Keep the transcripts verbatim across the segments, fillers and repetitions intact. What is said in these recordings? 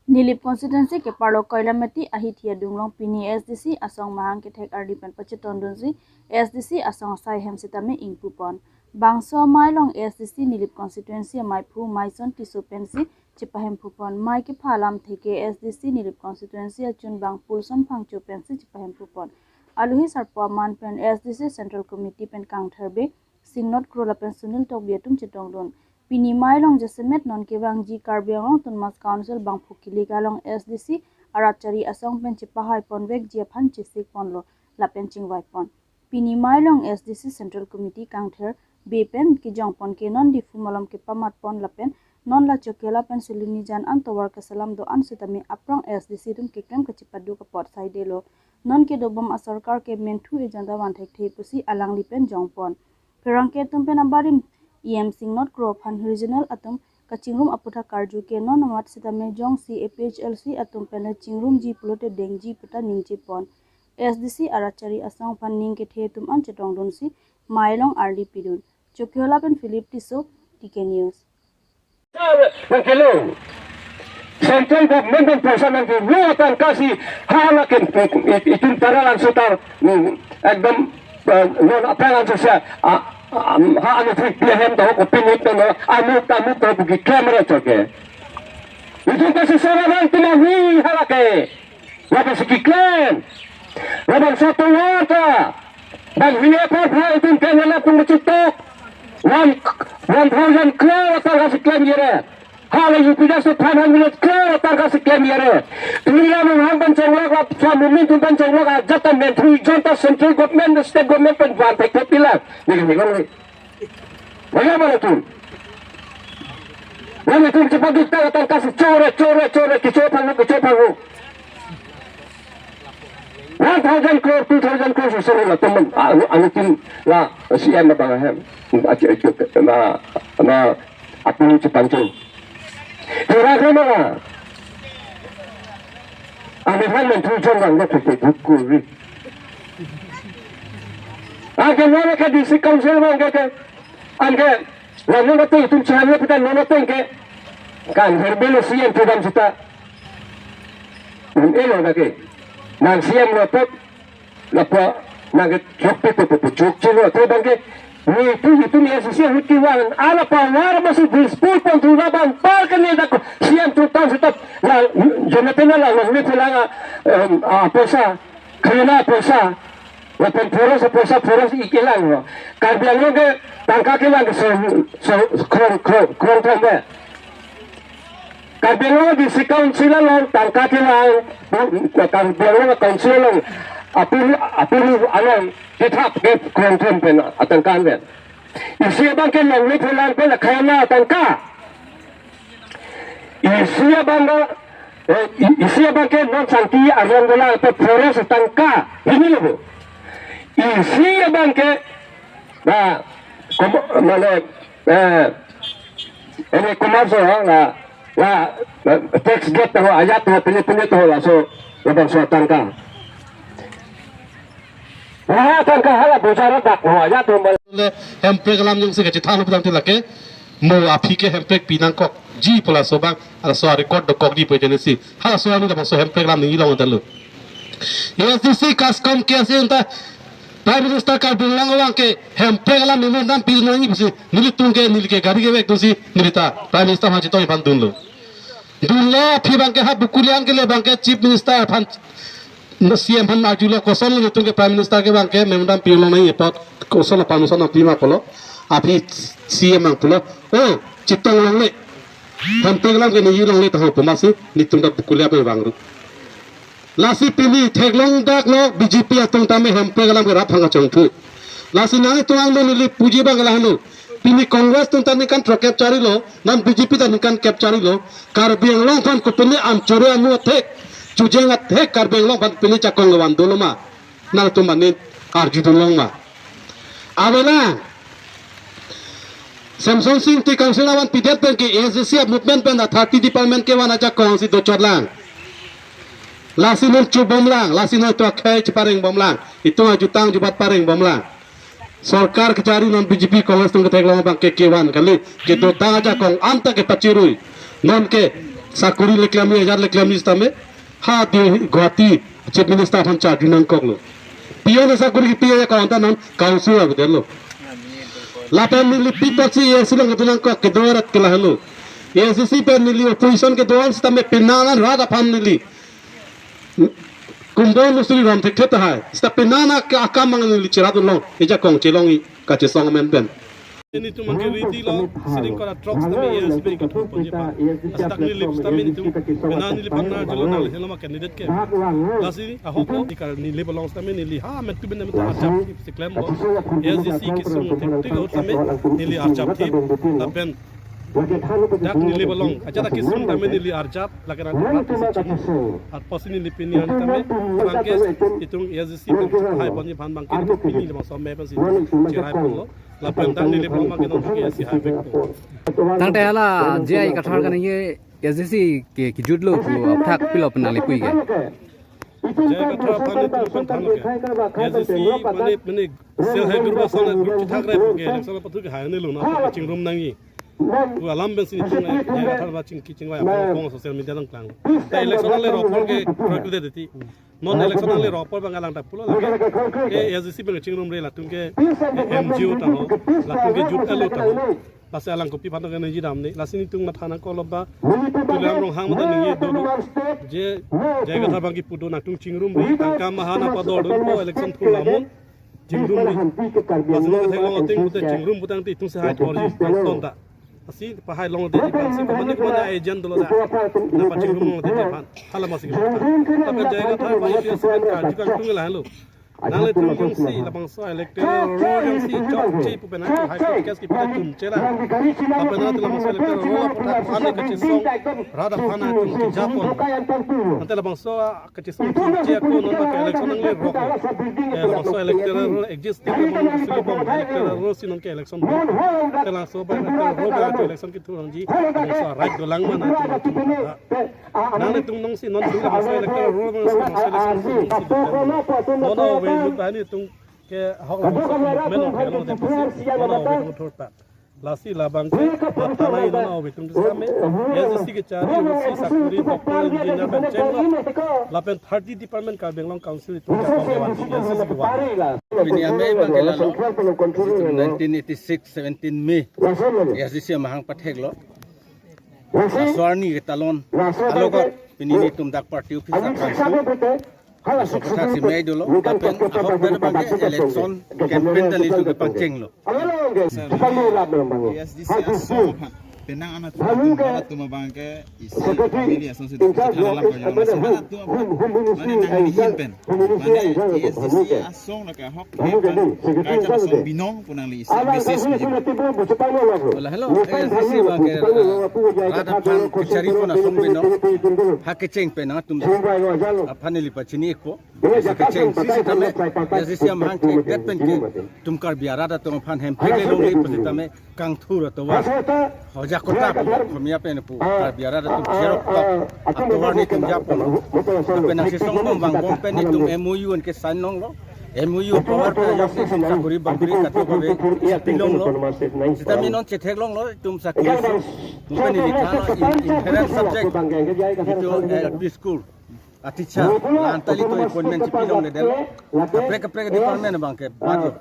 Nilip constituency keparlo Koilamati ahithi adunglong pini S D C asong mahang kethek arni pen pachetongdunsi S D C asong asai hem sitame ingpupon. Bangso amei along S D C Nilip constituency amei aphu Maison Tisso pensi chepahempupon. Mei kepha alamthe ke S D C Nilip constituency achunbang Pulson Phangcho pensi chepahempupon. Aluhi sarpo aman pen S D C Central Committee pen Kangthir Bey, Singnot Kro lapen Sunil Tokbi atum chetongdun. Pini mei along jasemet non kevangji Karbi Anglong Autonomous Council bangphu kilik along S D C arat chari asong pen chepahaiponvekji aphan chesikponlo lapen chingvaipon. Pini mei along S D C Central Committee Kangthir Bey pen kejongpon ke non Diphu malom kepamatpon lapen non la Chokihola pen Silonijan an tovar keselam do-an sitame aphrang S D C atum keklem kachepaduk apot saidelo. Non kedobom asorkar ke menthu ejanda vanthekthe pusi alangli pen jongpon. Pherangke atum pen abarim E M Singnot Kro aphan regional atum kachingrum aputhak karju ke non amat sitame jongsi A P H L C atum pen le chingrumji pulote dengji puta ningjepon. S D C arat chari asong aphan ning kethe atum an chetongdunsi mei along ardi pidun. Chokihola pen Philip Tisso, T K News. Nangkelo. Central government pen poisa nangkelo, tangka si hala ke itum tara langsutar, hmm, ekdom, eh, non aphrang langsusia, ah, ah, ha anu thik dia hem to ko pinit to no, amuk amuk to bugi camera choke. Itum kasi sara nang tumahui hala ke. Lapen si keklem. Lapen satu warta. Dan hini apa apa itum kena latung becutok. One, one thousand crore atangka si klem jere. Hala U P das five hundred crore atangka si klem jere. Tuliram hang pen chonglok la samumin tum pen chonglok ajat tan menteri jonta central government, state government pen vanthekthe pila. Niki niki niki. Bagaimana tu? Nang itum cepat dikta tangka si chore, chore, chore, kicho panghu, kicho panghu. One thousand crore, two thousand crore susuruh la teman. Anu, anu tim la C M abang hem. Aci, aci, na, na, api ni cepancho. Kira-kira mana? Anu kan menteri jong bang lo kete bukuri. Anke non ke district council bang ke, ke, anke, la non ate itum chahanya kita non ate ke, kan herbel C M pudam sita. Elo na ke, nang C M lo put, lapu, nang ke chok pe pe pe chok chilo, te bang ke, ni tu itum S C ahut kevan, ala power masi dispute pon tu la bang, par ke ni dak C M tu tam sita, la, Jonathan la, la, ni tu la, em, ah, poisa, Kena poisa, lapen forest poisa, forest ikelang lo. Karbi Anglong ke tangka kelang ke so, so, kron, kron, kron thom be. Karbi Anglong District Council along tangka kelang, Karbi Anglong Council along, apuru, apuru along, kethap ke kron thom pen atangka be. Isi abang ke longle phelang pen akhana atangka. Isi abang ke, eh, i-, isi abang ke non sangti arong dola atau forest atangka. Hini lo bo. Isi abang ke, na, komo-, mane, eh, ini komerso, na, na, na, tax gate tahu, ayat tahu, pini-pini tahu, laso, labangso atangka. Wah, atangka hala bojar dak, wah, ayat tahu, mal- Le, hemprek alam jongsi kachethang lo pudam ti lake, mo aphi ke hemprek pinangkokji pu laso abang, laso arecord dokokji pu agency. Halaso aning labangso hemprek alam neli long anta lo. A S D C CASCOM KSA anta Prime Minister Karbi Anglong abang ke hemprek alam memorandum pinangji pusi, nelitum ke neli ke gari kevek dunsi, neli ta Prime Minister aphan chetong aphan dunlo. Dunlo aphi abang ke ha Bokulia an kele abang ke Chief Minister aphan, C M aphan arjulo, koson nelitum ke Prime Minister ke abang ke memorandum pi longnangji apot, koson aphan koson nangpi ma pulo, aphi C M abang pulo, oh, chetong longle, hemprek alam ke neli longle taho pu masi, nelitum ta Bokulia pen vangru. Lasi pini theklong dak lo B J P atum tame hemprek alam ke rap hang kachongphu. Lasi nangtum angno neli puji abang ke lahelo. Pini Congress atum ta ningkan throkkep charilo, non B J P ta ningkan kep charilo. Karbi Anglong aphan kopine amchore amu athek, chojeng athek Karbi Anglong aphan pini jakong kevan dolo ma? Nangtum manin arjudun long ma? Avelang. Semsonsing Ingti Council avan pidet pen ke A S D C movement pen thirty department kevan ajakong si dochotlang. Lasi non chobomlang, lasi non itum akhei cheparengbomlang, itum ajutang jubat parengbomlang. Sorkar kachari non B J P Congress atum ketheklong abang ke kevan kali, kedotang ajakong anta kepachirui. Non ke Sakori le klemji, hajar le klemji sitame, ha Delhi, Guwahati Chief Minister aphan charju nangkoklo. Pinon asakori kipi ajakong ta non council avedetlo. Lapen neli pi apotsi A S D C along kedo nangkok, kedo arat ke lahelo. A S D C pen neli opposition kedo-an sitame penang an rat aphan neli kumbon usuri ram thekthe tahai. Sita penang an ke akam abang neli cherat unlong, ajakong chelongji kachesong amen pen. Nelitum abangke ready lo, sitame kora trucks tame A S D C pen kethur ponji aphan. Lasi dak neli sitame nelitum, penang neli partner jolo nang helo ma candidate ke. Lasi ahok ko, ikar neli belong sitame neli ha men tu ben men ta arjap si klemlo. A S D C kesung thektik lo sitame neli arjap thip, lapen dak neli belong. Ajat kesung tame neli arjap, lake nang rat si chini. Apotsi neli pini an tame, abangke itum A S D C pen hai ponji aphan abangke pini labangso me pensi cherai ponlo. Lapen dak neli belong abangke non ke si hai vek. Tangte hala J I Kathar kaningje A S D C ke kejutlo pu aphuthak pilo pen nangli puke. J I Kathar aphan nelitum pen thanlo ke. A S D C mane, mane self help group ason group chethak rai pu ke election aphuthak ke hai nelo na chingrum nangji pu alam pensi nelitum J I Kathar aphan ching kachingvai aphan kong social media nangklang. Ta election nangle rok apor ke program de ti. Non election nangle rok apor abang alang ta pulo lake. E A S D C abang chingrumre, latum ke M G O ta ho, latum ke jut alo ta ho. Lasi alang kopi aphan ke nangji damde. Lasi nelitum matha nangkoklo ba. Tuliram Ronghang mate ningje do. Je, J I Kathar abang kipu do, nangtum chingrumre. Tangka maha nangpadordunpo, election thur lamun chingrumre. Lasi nangtum theklong ateng pute chingrum putangte itum si hai thorji, kangton ta. Lasi pahai longledet aphan si, mane mane agent dolo ta. Nangpachingrum longledetji aphan. Hala masi ke. Lapen J I Kathar abang A P H L C pen karju kangtung lahelo. Nanglitum jongsi labangso electoral roll jongsi chokche pu pen nangtum hai podcast kipi atum chela. Lapen nanglitum labangso electoral roll aphuthak aphan kachesong, rat aphan nangtum kejapon. Ante labangso kachesong chokche ako non abangke election nangle rok. Eh, labangso electoral roll exist ti ke bang suli bang electoral roll si non ke election bang. Te labangso abang electoral roll abang election kethur nangji. Labangso right dolang ma nangtum. Nanglitum nongsi non dulu masa electoral roll masa masa election si depend. Nono ove lut bani tung ke hok lo masa movement of yalo de pasi. Nono ove tung thurta. Lasi labang ke thana nono ove tung same. A S D C kechari si sakuri, doctor, engineer pen chenglo. Lapen thirty department Karbi Anglong Council itum ke pangkevan A S D C kevan. Pini amei abang ke lalo. Nineteen eighty-six seventeen May. A S D C amahang patheklo. Laso arni ketalon alogot pini nelitum dak party office akangku. Laso kotha si mei dolo, lapen ahok pen abangke election campaign ta nelitum kepangchenglo. A S D C asong aphan penang an atum, atum abangke isi family asong si dukha alam ko jana masi atum aphan mane nangli hin pen mane A S D C asong lake ahok pen kaita asong binong pu nangli isi message mejim. Lahelo, A S D C abangke rat aphan kechari pon asong binong. Ha kecheng pen nangtum aphan neli pachini ikpo. Isi kecheng si sitame A S D C amahang ke det pen ke itum Karbi arat atum aphan hemphek le longle pu sitame kangthur atovar. Hoja kota pu, Khomia pen pu, Karbi arat atum cherok tok atovar nelitum japon. Lapen nangchisong bom vangbom pen nelitum M O U an ke sign longlo. M O U power ta ajok si sakuri bakuri katu kave pilonglo. Sitame non chetheklonglo itum sakuri si. Mungkin neli thanlo in, inherent subject. Itum L P school a teacher, la-an ta ilitum appointment si pilongledetlo. Kaprek kaprek department abangke batlo.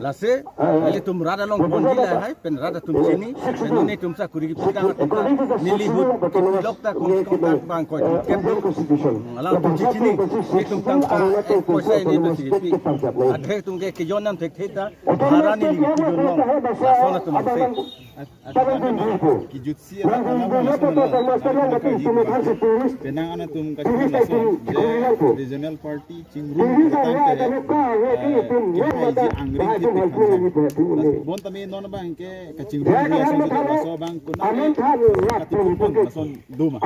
Lasi ilitum rat along ponji lahai pen rat atum chini, pen nelitum sakuri kipitang atum ta neli ahut kipilok ta kong kong tang bang ko itum kep do. Alangtum chini, nelitum tangka ek poisa ini besi kipi. Athe atum ke kejon nam thekthe ta bhara neli kipidunlong. Lason atum se. At, at, kijutsi alam lason alam, lason alam kaji ba. Penang an atum kaji lason, je regional party chingrum tangte, eh, kehai ji angring thip thip than than. Bonta me non abangke kachingrum ji ason laso abang kun, eh, kati pun lason doma.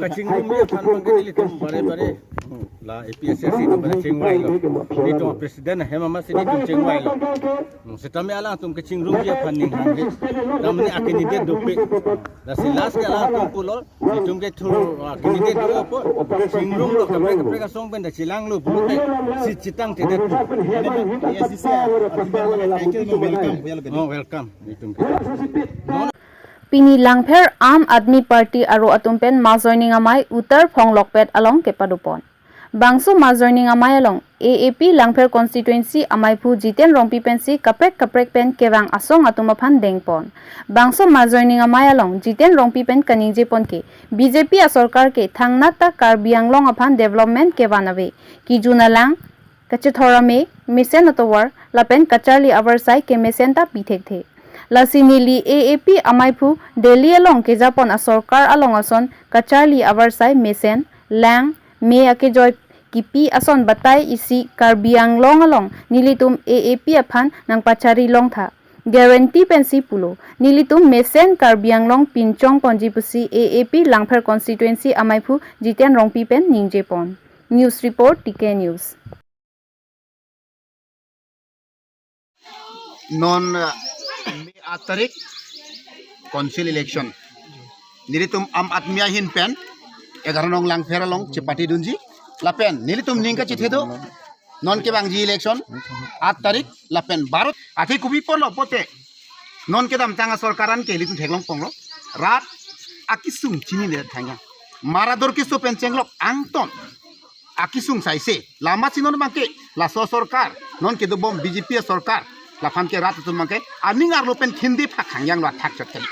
Kachingrum ji aphan abangke nelitum bare bare. La A P H L C atum pen chingvailo. Nelitum president ahem amatsi nelitum chingvailo. Hmm, sitame alangtum kachingrum ji aphan ning hanghe. Tamne a-candidate dopik. Lasi last ke alangtum pulo, nelitum kethur, ah, candidate dopo. Chingrumlo kaprek kaprek asong pen ta chelanglo pulote si chetangtedet. A S D C atum abang ke welcome, welcome. Oh, welcome. Nelitum ke. Pini Langpher Aam Aadmi Party aro atum pen mass joining amei Uttar Phonglokpet along kepadopon. Bangso mass joining amei along A A P Langpher constituency ameiphu Jiten Rongpi pensi kaprek kaprek pen kevang asong atum aphan dengpon. Bangso mass joining amei along Jiten Rongpi pen kaningjepon ke B J P asorkar ke thangnat ta Karbi Anglong aphan development kevan ave, kejun alang, kachethor ame, mesen atovar, lapen kacharli avarsai kemesen ta pithekthe. Lasi neli A A P ameiphu Delhi along kejapon asorkar along ason kacharli avarsai mesen, lang, me akejoi kipi ason batai isi Karbi Anglong along nelitum A A P aphan nangpachari longtha. Guarantee pensi pulo. Nelitum mesen Karbi Anglong pinchongponji pusi A A P Langpher constituency ameiphu Jiten Rongpi pen ningjepon. News report, T K News. Non, uh, May aat tarik council election. Nelitum Aam Aadmi ahin pen egarong Langpher along chepatedunji. Lapen nelitum ning kachethe do. Non kevangji election aat tarik lapen baro. Athe kopi apotlo pulote, non kedamtang asorkar an ke ilitum theklongponlo. Rat akesung chinine thangnat. Marador keso pen chenglok angton akesung saise. Lama si non abangke laso asorkar, non kedobom B J P asorkar, laphan ke rat atum abangke aning arlo pen khinde phak hangyanglo athak chot kali.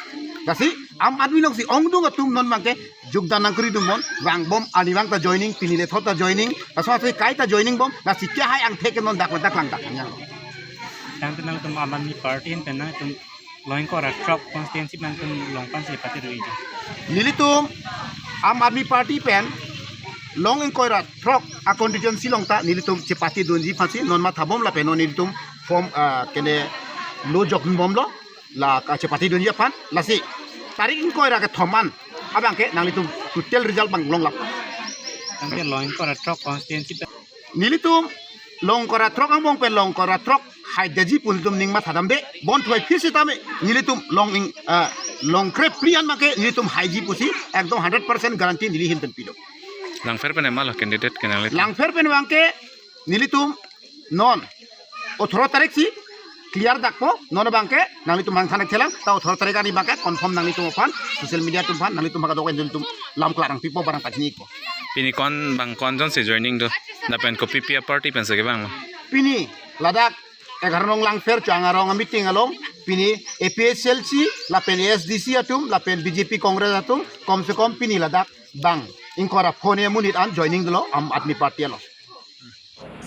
Lasi Aam Aadmi alongsi ongdung atum non abangke jukdan nangkridunbom, vangbom, arnivang ta joining, pini lethot ta joining, laso asai kai ta joining bom, lasi kehai angthek ke non dak dak langdak hangyanglo. Tangte nangtum Aam Aadmi Party pen nangtum long ingkoi ra throk constituency nangtum long pensi patedunji? Nelitum Aam Aadmi Party pen long ingkoi ra throk a constituency along ta nelitum chepatedunji aphansi non mathabom lapen non nelitum form, ah, kene lo jokbomlo, la kachepatedunji aphan. Lasi tarik ingkoi ra kethom an abangke nanglitum total result abang longlap. Tangte long ingkoi ra throk constituency pen nelitum long ingkoi ra throk angbong pen long ingkoi ra throk haidetji pu nelitum ning mathadamde. Bonta phir sitame nelitum long ing, ah, long krepri an abangke nelitum haiji pusi ekdom hundred percent guarantee neli ahin pen pido. Langpher pen ema lo candidate ke nangli? Langpher pen abangke nelitum non atharo tarik si clear dakpo, non abangke nanglitum hangthan thelang, ta atharo tarik arni abangke confirm nanglitum aphan, social media atum aphan, nanglitum ha kadokave nelitum lam klarang pipo, barang pajini ikpo. Pini ko-an abang ko-an ajonsi joining do, lapen kopi pi a party pensi kevanglo? Pini ladak egarong Langpher Chang arong a meeting along, pini A P H L C, lapen A S D C atum, lapen B J P Congress atum, kom se kom pini ladak bang ingkoi ra phongo monit an joining dolo Aam Aadmi Party along.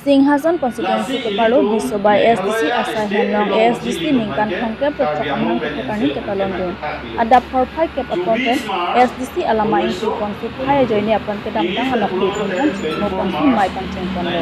Singhason constituency keparlo Disobai A S D C asai henlong A S D C ningkan thomkep ra throk amahang kephet arni ketalondun. Adap phor phai kep apor pen A S D C alama ingkiponsi phai ajoine apon kedamtang alok di thomkep chikmo ponsi mei pangchengponlo.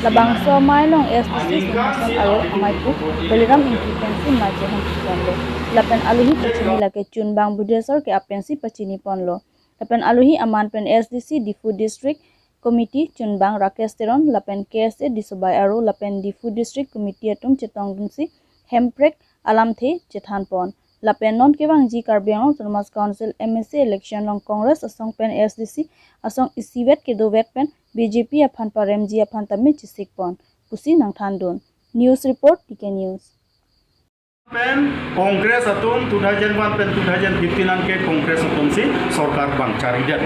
Labangso amei along A S D C Singhason aro ameiphu Baliram Ingti pensi mei chehang ponlo. Lapen aluhi pachini lake Chunbang Budesor ke apensi pachiniponlo. Lapen aluhi aman pen A S D C Diphu District Committee Chunbang Rakesh Teron lapen K S A Disobai aro lapen Diphu District Committee atum chetongdunsi hemprek alamthe chethanpon. Lapen non kevangji Karbi Anglong Autonomous Council M A C election along Congress asong pen A S D C asong isivet kedovek pen B J P aphan paremji aphan tame chesikpon pusi nangthandun. News report, T K News. Pen Congress atum two thousand one pen two thousand fifteen anke Congress atumsi sorkar bang charidet.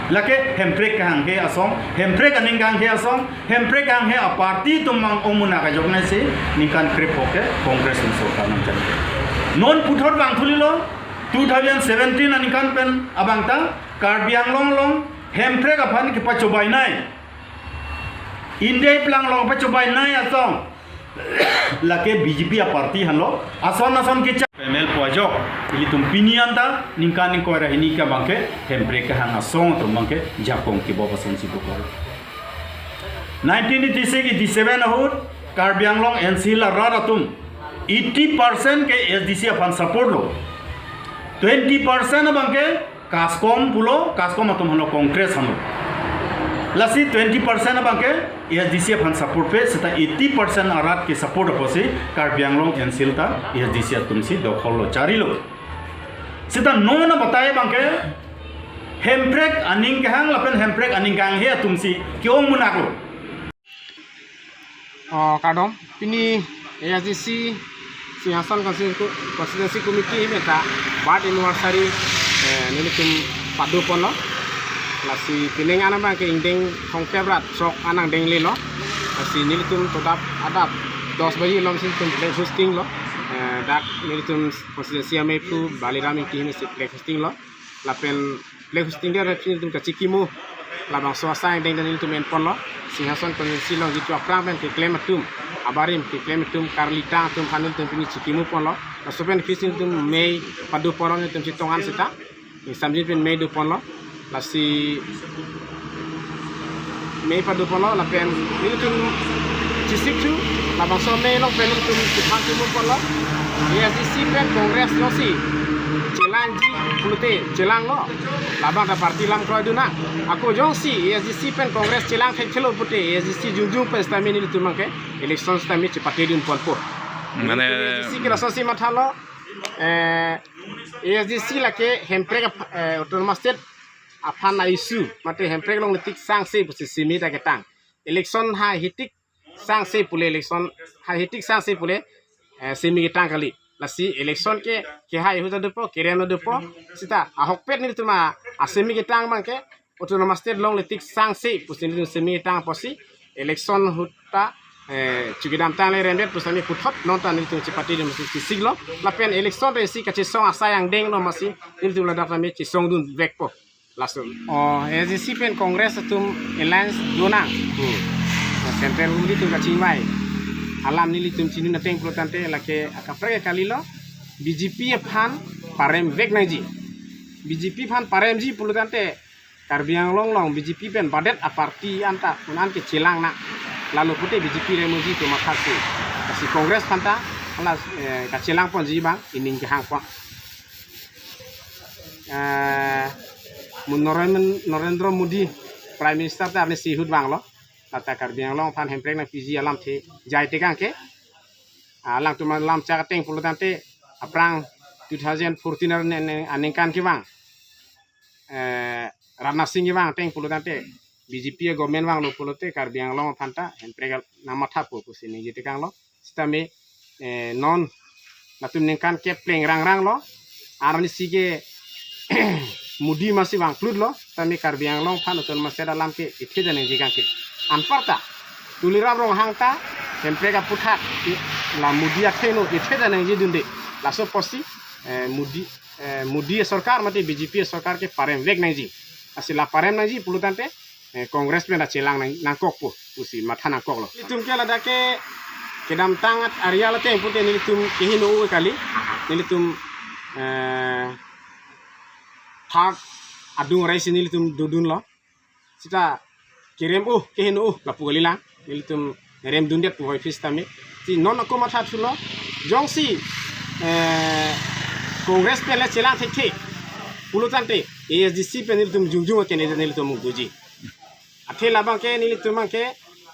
Lake hemprek kehanghe asong, hemprek aning kehanghe asong, hemprek kehanghe a party atum mang ongmunak ajok naisi ningkan krepho ke Congress atum sorkar nangcharidet. Non puthot bang thulilo two thousand seventeen aningkan pen abang ta Karbi Anglong along hemprek aphan kepachobainei, India iplang along pachobainei asong lake B J P a party henlo. Ason ason kecha M L pu ajok ilitum pini anta ningkan ingkoi ra hini ke abangke hemprek kehang asong atum abangke jakong kebop asonsi dokok. Nineteen eighty-six eighty-seven ahut Karbi Anglong N C Hills arat atum eighty percent ke A S D C aphan support lo. Twenty percent abangke KASCOM pulo, KASCOM atum henlo Congress henlo. Lasi twenty percent abangke A S D C aphan support pe, seta eighty percent arat ke support apotsi Karbi Anglong N C Hills ta A S D C atumsi dokhol lo, charilo. Seta non abatai abangke hemprek aning kehang lapen hemprek aning kehanghe atumsi ke-ongmunak lo. Oh, kardom, pini A S D C Singhason Constituency, Constituency Committee ahin ta birth anniversary, eh, nelitum pado ponlo. Lasi pining an abang ke ingdeng thomkep ra throk an angdeng lelo. Lasi nelitum todap adap dos baji along si nelitum flag hoisting lo. Eh, dak nelitum constituency amei aphu Baliram Ingti ahin si flag hoisting lo. Lapen flag hoisting dia nelitum kachikimo. Labangso asai angdeng nelitum en ponlo. Singhason Constituency along jitu aphrang pen keklem atum, abarim keklem atum, karlitang atum aphan nelitum pini chikimo ponlo. Laso pen kisi nelitum mei pado ponlo, nelitum chetong an seta. Ingsamjin pen mei do ponlo. Lasi mei pado ponlo lapen nelitum chesik thu, labangso mei along pen nelitum chephan chimum ponlo. A S D C pen Congress jongsi chelangji pulote chelanglo. Labang ta party lam kroidun nang. Ako jongsi A S D C pen Congress chelang thekthelo pulote A S D C jongjong pen sitame nelitum abang ke election sitame chepatedun ponpo. Mane A S D C ke lasosi mathalo, eh, A S D C lake Hemprek ap-, eh, Autonomous State aphan a-issue, mate Hemprek longle tik sangse pusi simi ta ketang. Election haihe tik sangse pule, election haihe tik sangse pule, eh, simi ketang kali. Lasi election ke, kehai ahut ta dopo, kerem ta dopo, seta ahokpet nelitum a, asimi ketang abang ke, Autonomous State longle tik sangse pusi nelitum simi ketang apotsi, election ahut ta, eh, chukidam tang le remdet pusitame puthot non ta nelitum chepatedun pusi chesiklo. Lapen election resi kachesong asai angdeng lo amatsi nelitum ladak tame chesongdun vekpo. Laso. Oh, A S D C pen Congress atum alliance do nang. Hmm. Central hum di tum kachingvai. Alam nelitum chinidun ateng pulo tangte lake akaprek kalilo. B J P aphan parem vek nangji. B J P aphan paremji pulo tangte Karbi Anglong along B J P pen badet aparty anta un-an ke chelang nang. Lalo pulote B J P remoji pu matha si. Lasi Congress aphanta hala, eh, kachelang ponji abang ining kehang pon. Eh, Mo-, Naren-, Narendra Modi Prime Minister ta arnisi ahut vanglo. Lata Karbi Anglong aphan Hemprek nangpiji alamthe jai tekang ke. Alangtum alam chak ateng pulo tangte aphrang two thousand fourteen ar ne-, ne-, aningkan kevang, eh, Rajnath Singh kevang ateng pulo tangte B J P a-government vanglo pulote Karbi Anglong aphanta Hemprek nangmathapo pusi ningje tekanglo. Sitame, eh, non latum ningkan kep pleng rangrang lo. Arnisi ke Modi amatsi vangklutlo. Sitame Karbi Anglong aphan Autonomous State alam ke ithe jan ningje kang ke. Anparta Tuliram Ronghang ta Hemprek aputhak i-, la Modi athengno ithe jan ningjedunde. Laso apotsi, eh, Modi, eh, Modi sorkar mate B J P sorkar ke parem vek nangji. Lasi la parem nangji pulo tangte, eh, Congress pen ta chelang nang, nangkokpo pusi matha nangkoklo. Nelitum ke ladak ke kedamtang at area ateng pulote nelitum keheno kali. Nelitum, eh, thak adung rai si nelitum dodunlo. Seta kerem-o, keheno-o lapu kalilang. Nelitum remdundet pu hoi phi sitame. Si non ako mathathulo. Jongsi, eh, Congress pen le chelang thekthe pulo tangte A S D C pen nelitum jongjong ke nelitum doji. Athe labang ke nelitum abang ke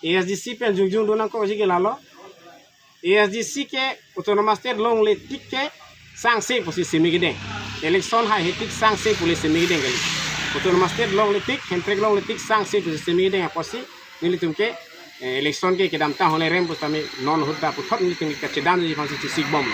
A S D C pen jongjong do nangkokji ke lalo. A S D C ke Autonomous State longle tik ke sangse pusi simi kedeng. Election haihe tik sangse pule simi kedeng kali. Autonomous State longle tik, Hemprek longle tik sangse pusi simi kedeng apotsi nelitum ke, eh, election ke kedamtang hole rem pusitame non ahut ta puthot nelitum ke kachedamji aphansi chesik bomlo.